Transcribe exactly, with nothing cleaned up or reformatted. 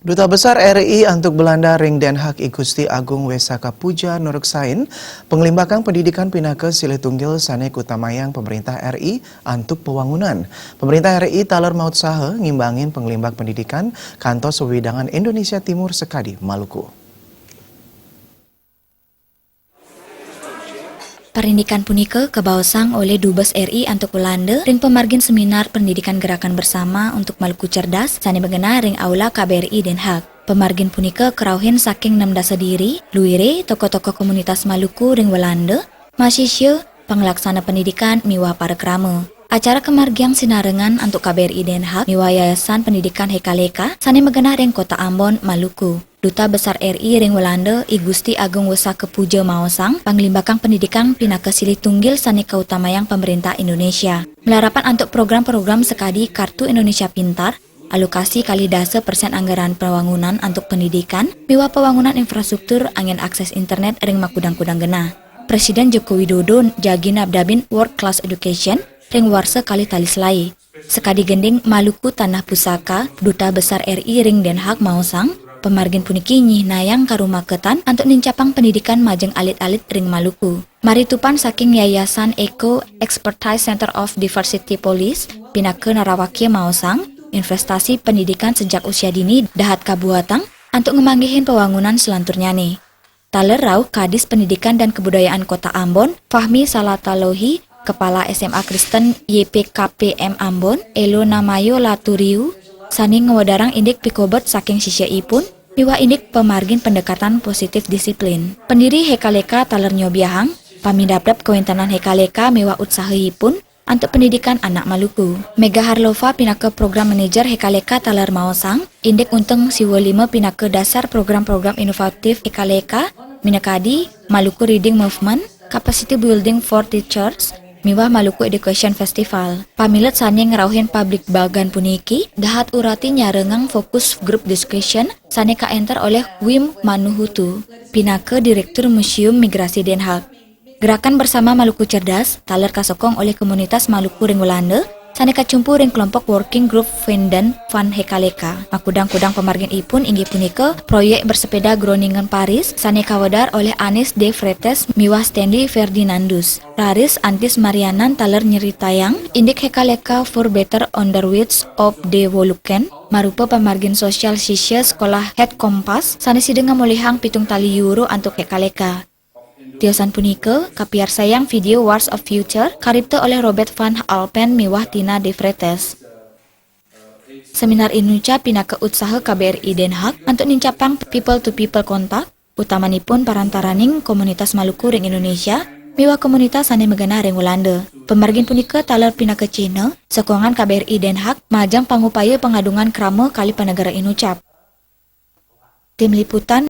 Duta Besar R I antuk Belanda ring Den Haag, I Gusti Agung Wesaka Puja, nuruksain, panglimbakang pendidikan pinaka silih tunggil sane kautamayang Pemerintah R I antuk pawangunan. Pemerintah R I taler mautsaha ngimbangin panglimbak pendidikan kantos wewidangan Indonesia Timur sakadi Maluku. Parindikan punika kabaosang olih Dubes R I antuk Walanda ring pamargin seminar Pendidikan Gerakan Bersama untuk Maluku Cerdas sane magenah ring Aula K B R I Den Haag. Pamargin punika karauhin saking nem dasa diri, luire, tokoh-tokoh komunitas Maluku ring Walanda, mahasiswa, panglaksana pendidikan miwah para krama. Acara kamargiang sinarengan antuk K B R I Den Haag miwah Yayasan Pendidikan Hekaleka sane magenah ring Kota Ambon, Maluku. Duta Besar R I ring Walanda, I Gusti Agung Wesaka Puja maosang, panglimbakang pendidikan pinaka silih tunggil sane kautamayang Pemerintah Indonesia. Malarapan antuk program-program sakadi Kartu Indonesia Pintar, alokasi kalih dasa persen anggaran pawangunan antuk pendidikan, miwah pawangunan infrastruktur anggen akses internet ring makudang-kudang genah. Presiden Joko Widodo jagi nabdabin World Class Education ring warsa kalih tali selae. Sakadi gending Maluku Tanah Pusaka, Duta Besar R I ring Den Haag maosang, pamargin puniki nyihnayang karumaketan antuk nincapang pendidikan majeng alit-alit ring Maluku. Maritupan saking Yayasan Eco Expertise Center of Diversity Police, pinaka narawakya maosang, investasi pendidikan sejak usia dini dahat kabuatang antuk ngamanggihin pawangunan salanturnyane. Taler rauh Kadis Pendidikan dan Kebudayaan Kota Ambon, Fahmi Salatalohi, Kepala S M A Kristen Y P K P M Ambon, Elona Mayo Laturiu, sane ngwedarang indik pikobet saking sisya ipun, miwah indik pamargin pendekatan positif disiplin. Pendiri Hekaleka taler nyobiahang, pamidabdab kawentenan Hekaleka miwah utsaha ipun antuk pendidikan anak Maluku. Mega Harlova pinaka Program Manager Hekaleka taler maosang, indik unteng siwa lima pinaka dasar program-program inovatif Hekaleka, minakadi Maluku Reading Movement, Capacity Building for Teachers, miwah Maluku Education Festival. Pamilet sane ngrauhin pabligbagan puniki, dahat urati nyarengang focus group discussion sane kaenter olih Wim Manuhutu, pinaka Direktur Museum Migrasi Den Haag. Gerakan Bersama Maluku Cerdas taler kasokong olih komunitas Maluku ring Walanda, sane kacumpu ring kelompok Working Group Vinden van Hekaleka. Makudang-kudang pamargin ipun inggih punika proyek bersepeda Groningen Paris sane kawedar olih Anis de Freitas miwah Stanley Ferdinandus. Raris Antis Marianan taler nyeritayang indik Hekaleka for Better Onderwijs op de Molukken, marupa pamargin sosial sisya sekolah Het Kompas sane sida ngamolihang pitung tali euro antuk Hekaleka. Tiosan punika, kapiarsayang video Wars of Future, karipta olih Robert Van Alpen miwah Tina de Freitas. Seminar inucap pinaka utsaha K B R I Den Haag antuk nincapang people-to-people contact, utamanipun parantaraning komunitas Maluku ring Indonesia miwah komunitas sane magenah ring Walanda. Pamargin punika taler pinaka cihna sokongan K B R I Den Haag majeng pangupaya pangadungan krama kalih panegara inucap. Tim Liputan,